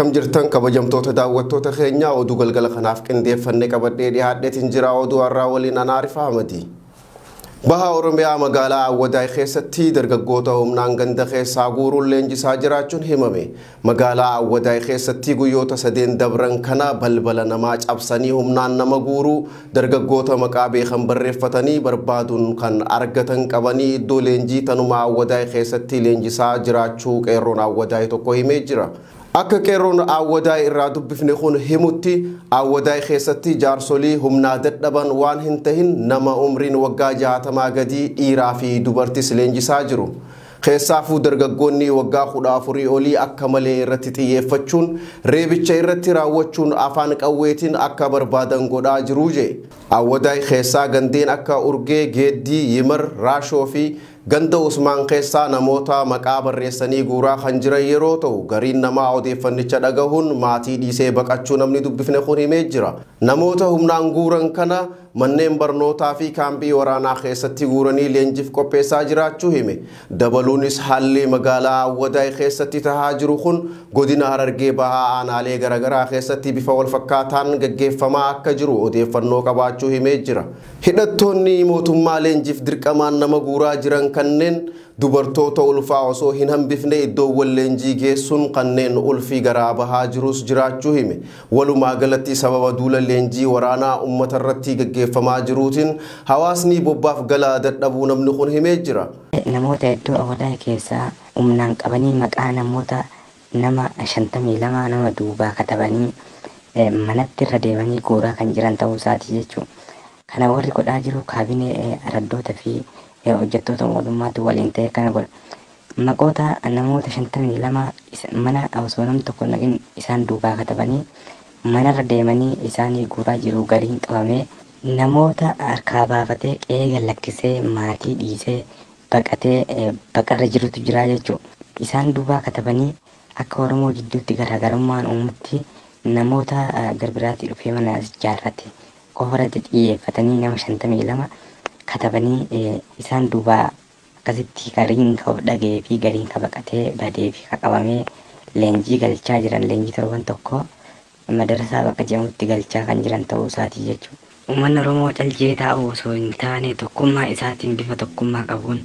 Akkam jirtan kabajamtoota daawwattoota keenyaa oduu galgala kanaaf qindeeffannee qabadhee dhiyaadheetiin jira oduu har'aa waliin ana Arif Ahmadi. Baha Oromiyaa magaalaa Awwadaay keessatti dargaggoota humnaan ganda keessaa guuruun leenjisaa jiraachuun himame. Magaalaa Awwadaay keessatti guyyoota sadeen dabran kana balbala namaa cabsanii humnaan nama guuruu dargaggoota maqaa beekan barreeffatanii barbaaduun kan argatan qabanii iddoo leenjii tanuma Awwadaay keessatti leenjisaa jiraachuu qeerroon Awwadaay tokko himee jira. Akka qeerroon Awwadaay irraa dubbifne kun himutti Awwadaay keessatti jaarsolii humnaa dadhaban waan hin tahin nama umriin waggaa 60 gadii dhiiraa fi dubartis leenjisaa jiru. Keessaafuu dargaggoonni waggaa 14 olii akka malee irratti xiyyeeffachuun reebicha irratti raawwachuun afaan qawweetiin akka barbaadan godhaa jiru jee. Awwadaay keessaa gandeen akka Urgee, Geeddii, Yimar, Raashoo fi ganda Usmaan keessaa namoota maqaa barreessanii guuraa kan jiran yeroo ta'u gariin namaa odeeffannicha dhagahuun maatii dhiisee baqachuu namni dubbifne kun himee jira. Namoota humnaan guuran kana manneen barnootaa fi kaampii waraanaa keessatti guuranii leenjiif qopheessaa jiraachuu hime. Dabaluunis haalli magaalaa Awwadaay keessatti tahaa jiru kun godina Harargee Bahaa aanaalee garaagaraa keessatti bifa walfakkaataan gaggeeffamaa akka jiru odeeffannoo qabaachuu himee jira. Hidhattoonni mootummaa leenjiif dirqamaan nama guuraa jiran kanneen dubartoota ulfaa osoo hin hambifne iddoowwan leenjii geessuun kanneen ulfii garaa bahaa jirus jiraachuu hime. Walumaa galatti sababa duula leenjii waraanaa uummata irratti gaggeeffamaa jiruutiin hawaasni bobbaaf galaa dadhabuu namni kun himee jira. Namoota hedduu Awwadaay keessaa humnaan qabanii maqaa namoota nama 52 nama duubaa katabanii manatti irra deemanii guuraa kan jiran ta'uu isaati jechuudha. Kana warri godhaa jiru kaabinee araddoota fi hojjettoota mootummaatu waliin ta'e kana godha. Maqoota namoota 52 mana osoo namni tokko naqin isaan duubaa katabanii manarra deemanii isaanii guuraa jiru gariin qabamee namoota harkaa baafatee qe'ee gallakkisee maatii dhiisee baqatee baqarra jirutu jira jechuudha. Isaan duubaa katabanii akka Oromoo jidduutti garaagarummaan uumutti namoota garbiraatti dhufee mana ijaarrate qofarratti xiyyeeffatanii nama 52 katabanii isaan duubaa akkasitti gariin ka dhagee fi gariin ka baqatee badee fi ka qabamee leenjii galchaa jiran leenjii torban tokko madarasaa bakka jedhamutti galchaa kan jiran ta'uu isaati jechuudha. Uummanni Oromoo caljee taa'u osoo hin taane tokkummaa isaatiin bifa tokkummaa qabuun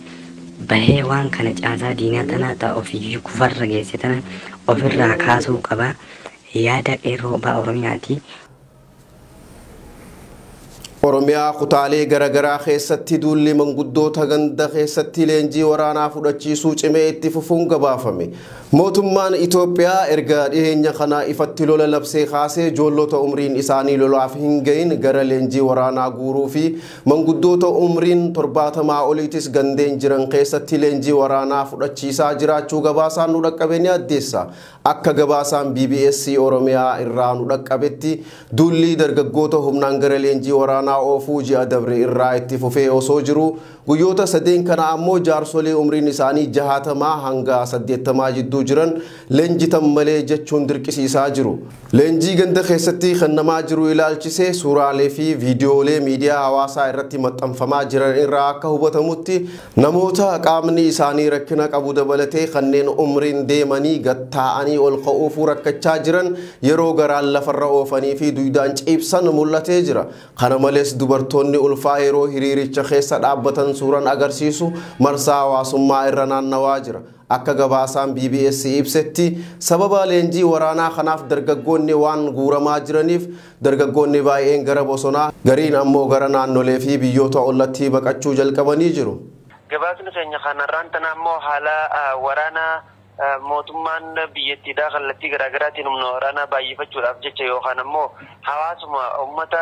bahee waan kana caasaa diinaa tanaa ta'a ofiiyyuu kufarra geesse tana ofirraa kaasuu qaba. Yaada qeerroo ba'a Oromiyaati. Oromiyaa kutaalee garaagaraa keessatti duulli manguddoota ganda keessatti leenjii waraanaa fudhachiisuu cimee itti fufuun gabaafame. Mootummaan Itoophiyaa erga dhiyeenya kana ifatti lola labsee kaasee ijoollota umriin isaanii lolaaf hin gahin gara leenjii waraanaa guuruu fi manguddoota umriin 70 oliitis gandeen jiran keessatti leenjii waraanaa fudhachiisaa jiraachuu gabaasaan nu dhaqqabe ni addeessa. Akka gabaasaan BBS Oromiyaa irraa nu dhaqqabetti duulli dargaggoota humnaan gara leenjii waraanaa oofuu ji'a dabre irraa itti fufee osoo jiru guyyoota sadeen kana ammoo jaarsolee umriin isaanii 60 hanga 80 jidduu jiran leenjitan malee jechuun dirqisiisaa jiru. Leenjii ganda keessatti kennamaa jiru ilaalchisee suuraalee fi viidiyoolee miidiyaa hawaasaa irratti maxxanfamaa jiran irraa akka hubatamutti namoota qaamni isaanii rakkina qabu dabalatee kanneen umriin deemanii gattaa'anii ol ka'uuf rakkachaa jiran yeroo garaan lafarra oofanii fi duudaan ciibsan mul'atee jira. Kana malees dubartoonni ulfaa yeroo hiriiricha keessa dhaabbatan suuraan agarsiisu marsaa hawaasummaa irra naannawaa jira. Akka gabaasaan BBS ibsetti sababa leenjii waraanaa kanaaf dargaggoonni waan guuramaa jiraniif dargaggoonni baay'een gara bosonaa gariin ammoo gara naannolee fi biyyoota ollatti baqachuu jalqabanii jiru. Gabaasni keenya kanarraan tana ammoo haala waraanaa mootummaan biyyattiidhaa kallattii garaagaraatiin humna waraanaa baay'ifachuudhaaf jecha yookaan ammoo hawaasuma uummata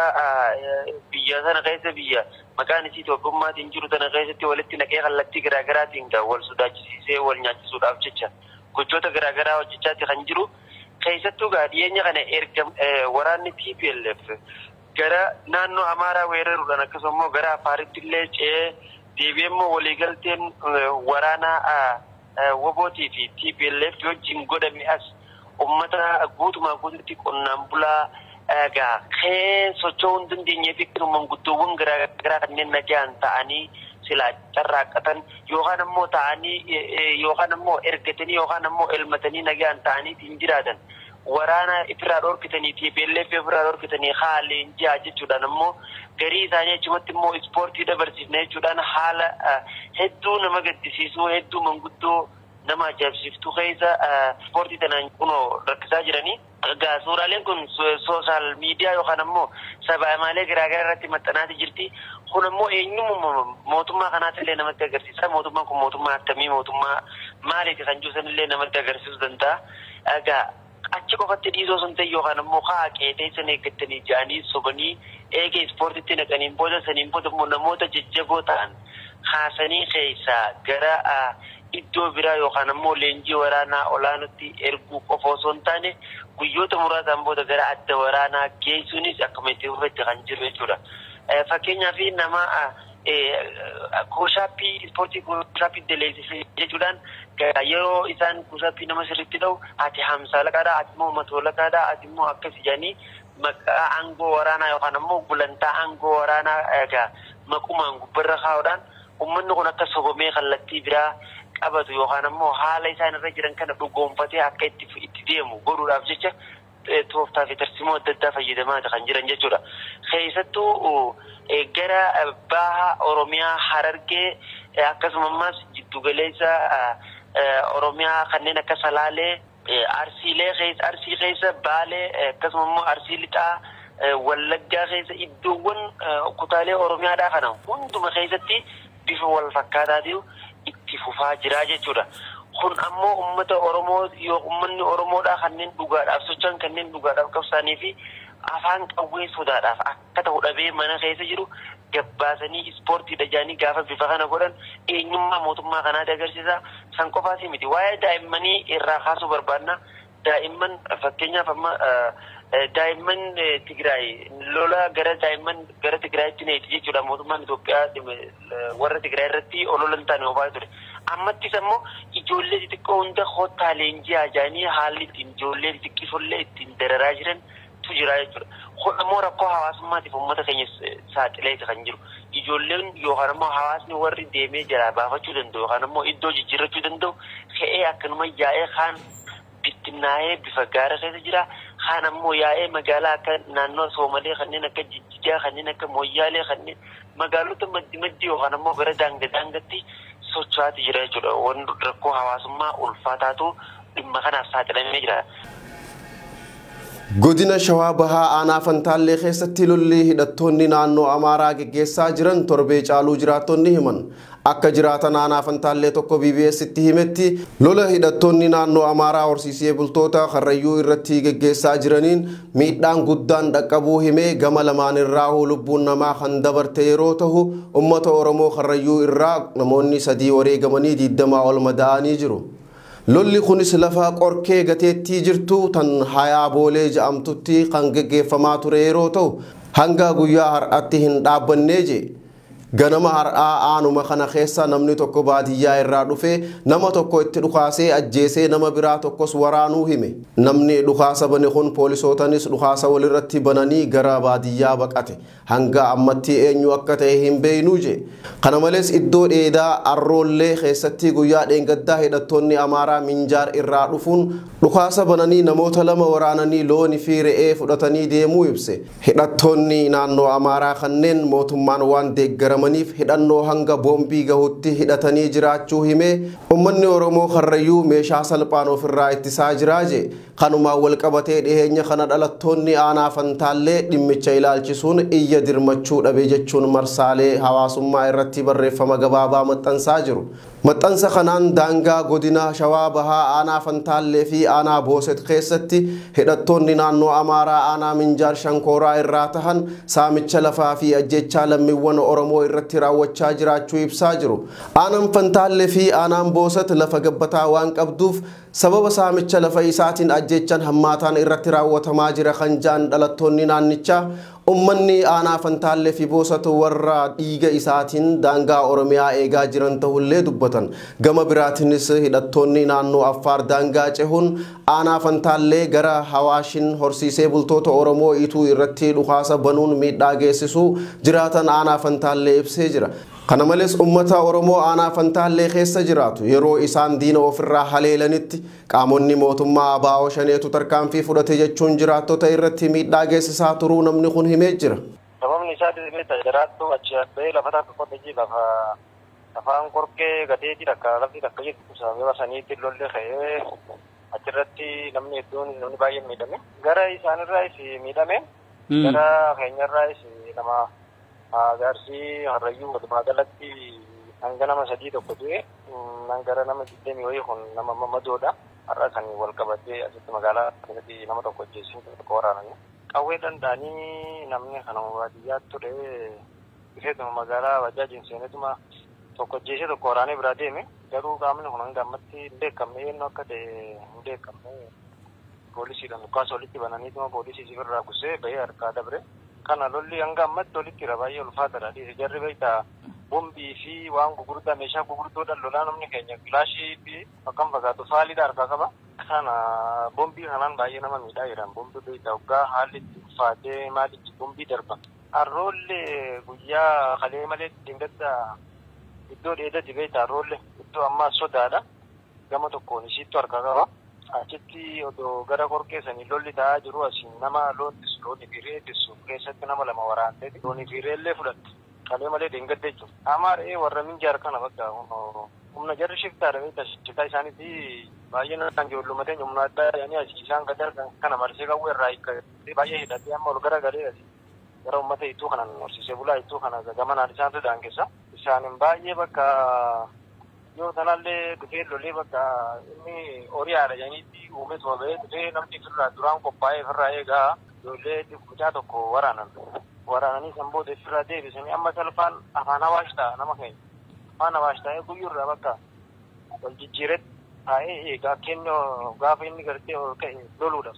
biyya sana keessa biyya maqaan isii Itoophiyummaatiin jiru tana keessatti walitti naqee kallattii garaagaraatiin wal sodaachisiisee wal nyaachisuudhaaf jecha gochoota garaagaraa hojjechaati kan jiru. Keessattuu dhiyeenya kana erga waraanni TPLF gara naannoo Amaaraa weeraruudhaan akkasuma immoo gara Afaaritti illee ce'ee deebi'ee immoo waliigalteen waraanaa WBOtii fi TPLF wajjin godhame as uummata guutumaa guututti qonnaan bulaa egaa kee socho'uu hin dandeenyee fi manguddoowwan garaagaraa kanneen nagaan ta'anii silaa carraaqqatan yookaan ammoo ta'anii yookaan ammoo ergatanii yookaan ammoo elmatanii nagaan ta'anii ittiin jiraatan Waraana ifirraa dhorkitanii TPLF ifirraa dhorkitanii haaleen ji'a jechuudhaan ammoo garii isaanii achumatti immoo ispoortii dabarsiifna jechuudhaan haala hedduu nama gaddisiisuu hedduu manguddoo nama ajaa'ibsiiftuu keessa ispoortii tanaan kunoo rakkisaa jiranii. Egaa suuraaleen kun sooshaal miidiyaa yookaan ammoo sabaahimalee garaagaraa irratti maxxanaati jirti. Kun ammoo eenyummaa mootummaa kanaati illee namatti agarsiisa. Mootummaan kun mootummaa akkamii mootummaa maaliiti kan jiru sanillee namatti agarsiisuu danda'a. Egaa achi qofatti dhiisoo sun ta'e yookaan ammoo haa qeetee sana eeggatanii ja'anii sobanii eega ispoortiitti naqaniin booda saniin booda immoo namoota jajjaboo ta'an haasanii keessaa gara iddoo biraa yookaan ammoo leenjii waraanaa olaanootti erguu qofa osoo hin taane guyyoota muraasaan booda gara adda waraanaa geessuunis akkuma itti fufetti kan jiru jechuudha. Fakkeenyaaf nama koshaappii ispoortii koshaappii daleessise jechuudhaan yeroo isaan koshaappii nama sirriitti dha'u ati hamsaalaqaadha ati immoo matoolaqaadha ati immoo akkas jedhanii maqaa aangoo waraanaa yookaan ammoo gulantaa aangoo waraanaa egaa maqumaan gubbarra kaa'uudhaan uummanni kun akka sobomee kallattii biraa qabatu yookaan ammoo haala isaan irra jiran kana dhugoonfatee akka itti deemu godhuudhaaf jecha tooftaa fi tarsiimoo adda addaa fayyadamaa kan jiran jechuudha. Keessattuu gara baha Oromiyaa Harargee akkasuma ammas jiddugaleessa Oromiyaa kanneen akka Salaalee Arsii keessa Baalee akkasuma immoo Arsii Lixaa Wallaggaa keessa iddoowwan kutaalee Oromiyaadhaa kana hunduma keessatti bifa wal fakkaataatiin itti fufaa jira jechuudha. Kun ammoo uummata Oromoo yoo uummanni Oromoodhaa kanneen dhugaadhaaf socho'an kanneen dhugaadhaaf qabsaanii fi afaan qawwee sodaadhaaf akka ta'u dhabee mana keessa jiru gabbaasanii ispoortiidha jedhanii gaafa bifa kana godhan eenyummaa mootummaa kanaati agarsiisa. San qofaas miti waa'ee daa'immanii irraa kaasuu barbaanna. Daa'imman fakkeenyaaf amma daa'imman Tigraay lola gara daa'imman gara Tigraayitti neeti jechuudha mootummaan Itoophiyaa warra Tigraay irratti olola hin taane oofaa ture. Ammattis ammoo ijoollee xixiqqoo hunda kottaa leenjii jedhanii haalli ittiin ijoollee xixiqqisollee ittiin dararaa jiran tu jira jechuudha. Kun ammoo rakkoo hawaasummaatiif uummata keenya saaxilee kan jiru. Ijoolleen yookaan ammoo hawaasni warri deemee jalaa baafachuu danda'u yookaan ammoo iddoo jijjiirrachuu danda'u ka'ee akkanuma yaa'ee kaan bittinnaa'ee bifa gaara keessa jira. Kaan ammoo yaa'ee magaalaa akka naannoo Soomalee kanneen akka Jijjigaa kanneen akka Moyyaalee kanneen magaalota maddi maddi yookaan ammoo gara daanga daangatti socho'aati jira jechuudha. Wanti rakkoo hawaasummaa ulfaataatu dhimma kanaaf saaxilamee jira. Godina Shawaa Bahaa aanaa Fantaallee keessatti lolli hidhattoonni naannoo Amaaraa geggeessaa jiran torbee caaluu jiraattonni himan. Akka jiraatan aanaa Fantaallee tokko BBS'tti himetti lola hidhattoonni naannoo Amaaraa horsiisee bultoota Karrayyuu irratti geggeessaa jiraniin miidhaan guddaan dhaqqabuu himee gama lamaan irraa lubbuun namaa kan dabarte yeroo ta'u uummata Oromoo Karrayyuu irraa namoonni 3 wareegamanii 20 ol madaa'anii jiru. Lolli kunis lafa qorkee gateettii jirtu tan hayaa boolee jedhamtutti kan geggeeffamaa ture yeroo ta'u hanga guyyaa har'aatti hin dhaabbannee je. Ganama har'aa aanuma kana keessa namni tokko baadiyyaa irraa dhufe nama tokko itti dhukaasee ajjeesee nama biraa tokkos waraanuu hime. Namni dhukaasa bane kun poolisootanis dhukaasa walirratti bananii gara baadiyyaa baqate. Hanga ammatti eenyu akka ta'e hin beeknu je. Kana malees iddoo dheedaa Arroollee keessatti guyyaa dheengaddaa hidhattoonni Amaaraa Minjaar irraa dhufuun dhukaasa bananii namoota 2 waraananii loonii fi re'ee fudhatanii deemuu ibse. Hidhattoonni naannoo Amaaraa kanneen mootummaan waan deeggaramaniif hidhannoo hanga boombii gahutti hidhatanii jiraachuu hime. Uummanni Oromoo Karrayyuu meeshaa salphaan ofirraa ittisaa jiraa je. Kanumaan wal qabatee dhiheenya kana dhalattoonni aanaa Fantaallee dhimmicha ilaalchisuun iyya dirmachuu dhabe jechuun marsaalee hawaasummaa irratti barreeffama gabaabaa maxxansaa jiru. Maxxansa kanaan daangaa godina Shawaa Bahaa aanaa Fantaallee fi aanaa Booset keessatti hidhattoonni naannoo Amaaraa aanaa Minjaar Shankooraa irraa tahan saamicha lafaa fi ajjechaa lammiiwwan Oromoo irratti raawwachaa jiraachuu ibsaa jiru. Aanaan Fantaallee fi aanaan Booset lafa gabbataa waan qabduuf sababa saamicha lafa isaatiin ajjechaan hammaataan irratti raawwatamaa jira kan jaan dhalattoonni naannichaa uummanni aanaa Fantaallee fi Booset warra dhiiga isaatiin daangaa Oromiyaa eegaa jiran ta'ullee dubbatan. Gama biraatiinis hidhattoonni naannoo Affaar daangaa cehuun aanaa Fantaallee gara Hawaashin horsiisee bultoota Oromoo ituu irratti dhukaasa banuun miidhaa geessisuu jiraatan aanaa Fantaallee ibsee jira. Kana malees uummata Oromoo aanaa Fantaallee keessa jiraatu yeroo isaan diina ofirraa haleelanitti qaamonni mootummaa ABO shaneetu tarkaanfii fudhate jechuun jiraattota irratti miidhaa geessisaa turuu namni kun himee jira. Sababni isaa jiraattu achi bahee lafa takka qotee lafa afaan qorqee gateetii takka lafti takka jirtu sababa saniitti lolli ka'ee achirratti namni hedduun namni baay'een miidhame. Gara isaanirraas miidhame gara keenyarraas nama Gaarsii Harrayyuu walumaa galatti hanga nama 3 tokko du'e gara nama 20 wayii kun nama madoodha. Har'a kan wal qabatee asitti magaalaa keessatti nama tokko ajjeesanii tokko waraanani. Qawwee danda'anii namni kana baadiyyaa ture dhufeetuma magaalaa bajaajiin seenetuma tokko ajjeesee tokko waraanee biraa deeme. Garuu qaamni kun hanga ammatti hin beekamne eenyu akka ta'e hin beekamne. Poolisiidhaan dhukaasa walitti bananiituma poolisii sifirraa gusee bahee harkaa dabre. Kana lolli hanga ammatti walitti jira baay'ee ulfaataadha. Jarri beektaa bombii fi waan gurguddaa meeshaa gurguddoodhaan lolaa namni keenya kilaashii fi akkam fakkaatu faaliidha harkaa qaba. Kana bombii kanaan baay'ee nama miidhaa jiran. Bombii beektaa waggaa haalli itti ulfaatee maalitti bombii darba. Arroollee guyyaa kalee malee dingadda iddoo dheedatti beektaa arroollee iddoo ammaa sodaadha. Gama tokkoon ishiittu harkaa qaba. Achitti odoo gara qorqeessanii lolli ta'aa jiru asiin nama loon tisu loonii fi re'ee tisu keessatti nama lama waraantee loonii fi re'eellee fudhatte. Kalee malee deengadde jechuudha. Amma re'ee warra minjaar kana bakka humna jarri shiftaadha beektaa shiftaa isaaniitti baay'ee kan ijoollummaa ta'e humna addaa jedhanii asii isaan gadi kana marsee qawwee irraa hiikkatee baay'ee hidhatee amma ol garagalee asii gara uummata ittuu kanan horsiisee bulaa ittuu kana gamanaan isaantu daangessa. Isaanin baay'ee bakka yoo sanallee dhufee lolee bakka inni horiyaadha jedhaniitti uume toobee dhufee namni ofirraa duraan qophaa'ee ofirraa eegaa ijoollee mucaa tokko waraanan. Waraananii san booda ofirraa deebisanii amma salphaan afaan hawaash ta'a nama keenya. Afaan hawaash ta'ee guyyuurraa bakka wal jijjiiretti taa'ee eegaa kennoo gaafa inni gartee ol ka'e loluudha.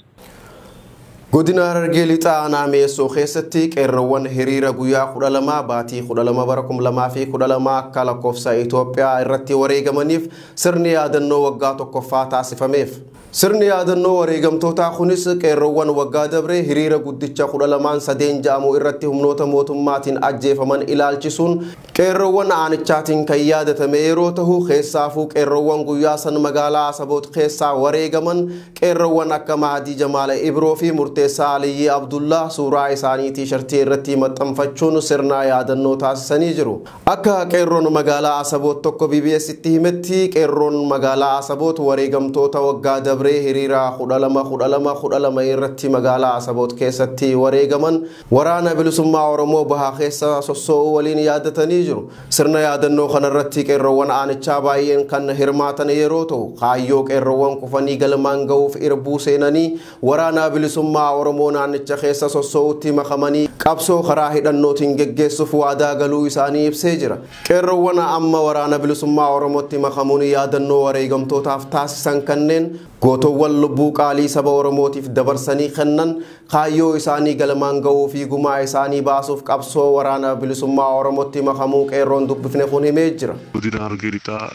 Godina Harargee Lixaa aanaa Meessoo keessatti qeerroowwan hiriira guyyaa 12 baatii 12 bara 2012 akka lakkoofsa Itoophiyaa irratti wareegamaniif sirni yaadannoo waggaa tokkoffaa taasifameef. Sirni yaadannoo wareegamtootaa kunis qeerroowwan waggaa dabree hiriira guddicha 12 sadeen ja'amu irratti humnoota mootummaatiin ajjeefaman ilaalchisuun qeerroowwan aanichaatiin kan yaadatame yeroo ta'u keessaafuu qeerroowwan guyyaa san magaalaa Asaboot keessaa wareegaman qeerroowwan akka Mahadii Jamaala Ibroo fi Murteessaa Aliyyii Abdullah suuraa isaanii tiishartii irratti maxxanfachuun sirna yaadannoo taasisanii jiru. Akka qeerroon magaalaa Asaboot tokko BBS'tti himetti qeerroon magaalaa Asaboot wareegamtoota waggaa dabree hiriira 12 12 12 irratti magaalaa Asaboot keessatti wareegaman waraana bilisummaa Oromoo bahaa keessa sossoo'uu waliin yaadatanii jiru. Sirna yaadannoo kanarratti qeerroowwan aanichaa baay'een kan hirmaatan yeroo ta'u kaayyoo qeerroowwan kufanii galmaan ga'uuf irbuu seenanii waraana bilisummaa Oromoo naannicha keessa sossoo'utti makamanii qabsoo karaa hidhannootiin geggeessuuf waadaa galuu isaanii ibsee jira. Qeerroowwan amma waraana bilisummaa Oromootti makamuun yaadannoo wareegamtootaaf taasisan kanneen gootowwan lubbuu qaalii saba Oromootiif dabarsanii kennan kaayyoo isaanii galmaan ga'uu fi gumaa isaanii baasuuf qabsoo waraana bilisummaa Oromootti makamuu qeerroon dubbifne kun himee jira. Godina Harargee Lixaa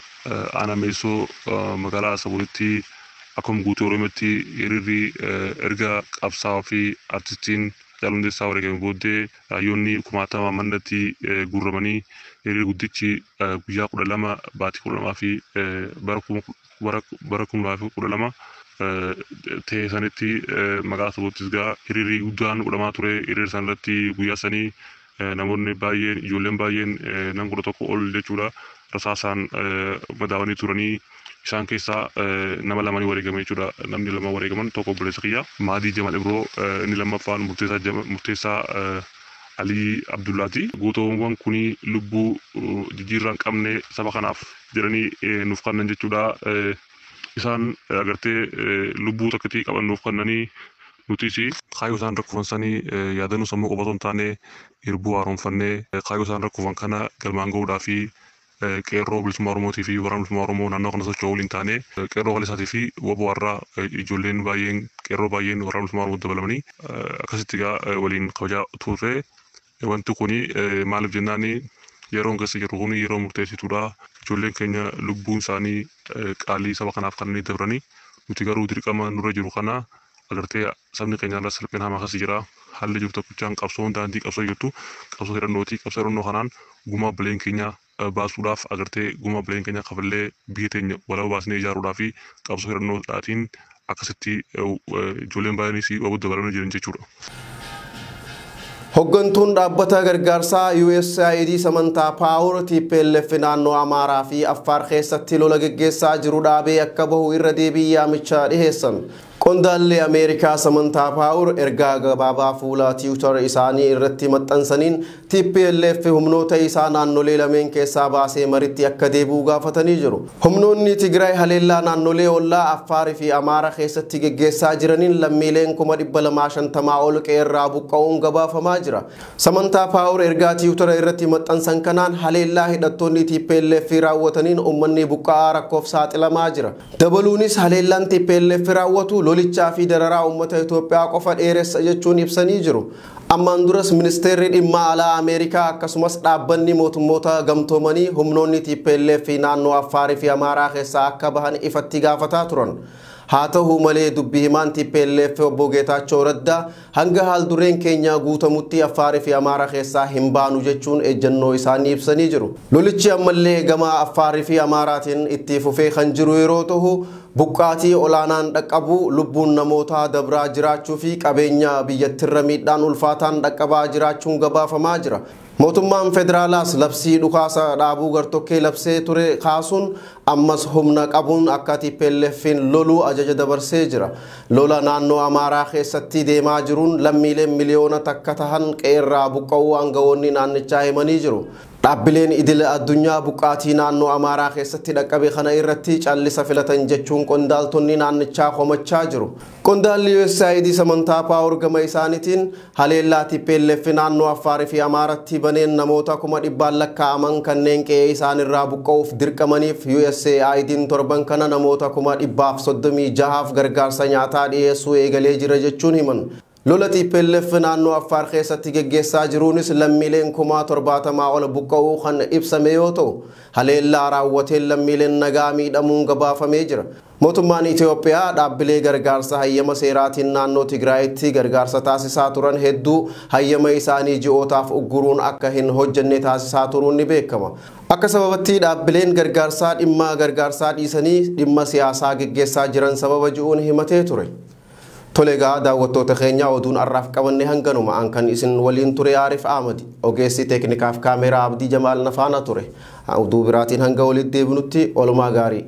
aanaa Meessoo magaalaa Asaboottti akkuma guutuu Oromootti hiriirri erga qabsaa'aa fi artistiin Haacaaluu Hundeessaa wareegame booddee hayyoonni kumaatama manatti guurramanii hiriirri guddichi guyyaa 12 baatii 12 fi bara 2012 ta'e sanitti magaalaa Asaboottis gaa hiriirri guddaan godhamaa ture. Hiriira sana irratti guyyaa sanii namoonni baay'een ijoolleen baay'een nama 11 ol jechuudha rasaasaan madaawanii turanii isaan keessaa nama lamanii wareegame jechuudha. Namni lama wareegaman tokko obboleessa kiyya Mahadii Jamal Ibroo inni lammaffaan Murteessaa Alii Abdullaati. Gootowwan kuni lubbuu jijjiirraa hin qabne saba kanaaf jedhanii nuuf kennan jechuudha. Isaan agartee lubbuu takkatti qaban nuuf kennanii nutis kaayyoo isaan rakkufan sanii yaadannoo sammuu qofa osoo hin taane irbuu haaromfannee kaayyoo isaan rakkufan kana galmaan ga'uudhaa fi qeerroo bilisummaa Oromootii fi waraana bilisummaa Oromoo naannoo kana socho'uu waliin taane qeerroo kaleessaatii fi waboo har'aa ijoolleen baay'een qeerroo baay'een waraana bilisummaa Oromoo dabalamanii akkasitti egaa waliin kabajaa turre. Wanti kuni maaliif jennaan yeroon keessa jirru kun yeroo murteessituudha. Ijoolleen keenya lubbuun isaanii qaalii saba kanaaf kan inni dabranii nuti garuu dirqama nurra jiru kana agartee sabni keenya irra salphina hamaa keessa jira. Haalli jiru tokkichaan qabsoon daandii qabsoo jirtu qabsoo hidhannooti. Qabsoo hidhannoo kanaan gumaa obboleen keenya baasuudhaaf agartee guma obboleen keenya kafallee biyya teenya walaba baasnee ijaaruudhaaf qabsoo hidhannoodhaatiin akkasitti ijoolleen baay'eenis waboo dabalamanii jiran jechuudha. Hoggantuun dhaabbata gargaarsaa USAID Samantaa Paawur TPLF naannoo Amaaraa fi Affaar keessatti lola geggeessaa jiru dhaabee akka bahu irra deebii yaamicha dhiheessan. Qondaalli Ameerikaa Samantaa Paawur ergaa gabaabaa fuula Tiwiitar isaanii irratti maxxansaniin TPLF humnoota isaa naannolee lameen keessaa baasee maritti akka deebi'u gaafatanii jiru. Humnoonni Tigraay haleellaa naannolee ollaa Affaarii fi Amaara keessatti geggeessaa jiraniin lammiileen 250,000 ol qe'eerraa buqqa'uun gabaafamaa jira. Samantaa Paawur ergaa Tiwiitar irratti maxxansan kanaan haleellaa hidhattoonni TPLF raawwataniin uummanni buqqa'aa rakkoof saaxilamaa jira. Dabaluunis haleellaan TPLF raawwatu lolichaa fi dararaa uummata Itoophiyaa qofa dheeressa jechuun ibsanii jiru. Ammaan duras ministeerri dhimma alaa Ameerikaa akkasumas dhaabbanni mootummoota gamtoomanii humnoonni TPLF naannoo Affaarii fi Amaaraa keessaa akka bahan ifatti gaafataa turan. Haa ta'u malee dubbii himaan TPLF obbo Geetaachoo Raddaa hanga haal dureen keenya guutamutti Affaarii fi Amaaraa keessaa hin baanu jechuun ejjennoo isaanii ibsanii jiru. Lolichi ammallee gama Affaarii fi Amaaraatiin itti fufee kan jiru yeroo ta'u buqqaatii olaanaan dhaqqabu lubbuun namootaa dabraa jiraachuu fi qabeenya biyyattirra miidhaan ulfaataan dhaqqabaa jiraachuun gabaafamaa jira. Mootummaan federaalaas labsii dhukaasa dhaabuu gartokkee labsee ture kaasuun ammas humna qabuun akka TPLF'n loluu ajaja dabarsee jira. Lola naannoo Amaaraa keessatti deemaa jiruun lammiileen 1 miliyoona tahan qe'eerraa buqqa'uu aangawoonni naannichaa himanii jiru. Dhaabbileen idila addunyaa buqqaatii naannoo Amaaraa keessatti dhaqqabe kana irratti callisa filatan jechuun qondaaltonni naannichaa komachaa jiru. Qondaalli USAID Samantaa Paawur gama isaaniitiin haleellaa TPLF naannoo Affaarii fi Amaaratti baneen namoota 100,000 lakkaa'aman kanneen qe'ee isaanirraa buqqa'uuf dirqamaniif USAID'n torban kana namoota 136,000 gargaarsa nyaataa dhiyeessuu eegalee jira jechuun himan. Lola TPLF naannoo Affaar keessatti geggeessaa jiruunis lammiileen 70,000 ol buqqa'uu kan ibsame yoo ta'u, haleellaa raawwateen lammiileen nagaa miidhamuun gabaafamee jira. Mootummaan Itoophiyaa dhaabbilee gargaarsa hayyama seeraatiin naannoo Tigraayitti gargaarsa taasisaa turan hedduu hayyama isaanii ji'ootaaf ugguruun akka hin hojjenne taasisaa turuun ni beekama. Akka sababatti dhaabbileen gargaarsaa dhimma gargaarsaa dhiisanii dhimma siyaasaa geggeessaa jiran sababa ji'uun himatee ture. Tole egaa daawwattoota keenya, oduun har'aaf qabanne hanganuma. An kan isin waliin ture Aarif Ahmadi, ogeessi teeknikaaf kaameeraa Abdii Jamaal nafaana ture. Oduu biraatiin hanga walitti deebinutti oolmaa gaarii.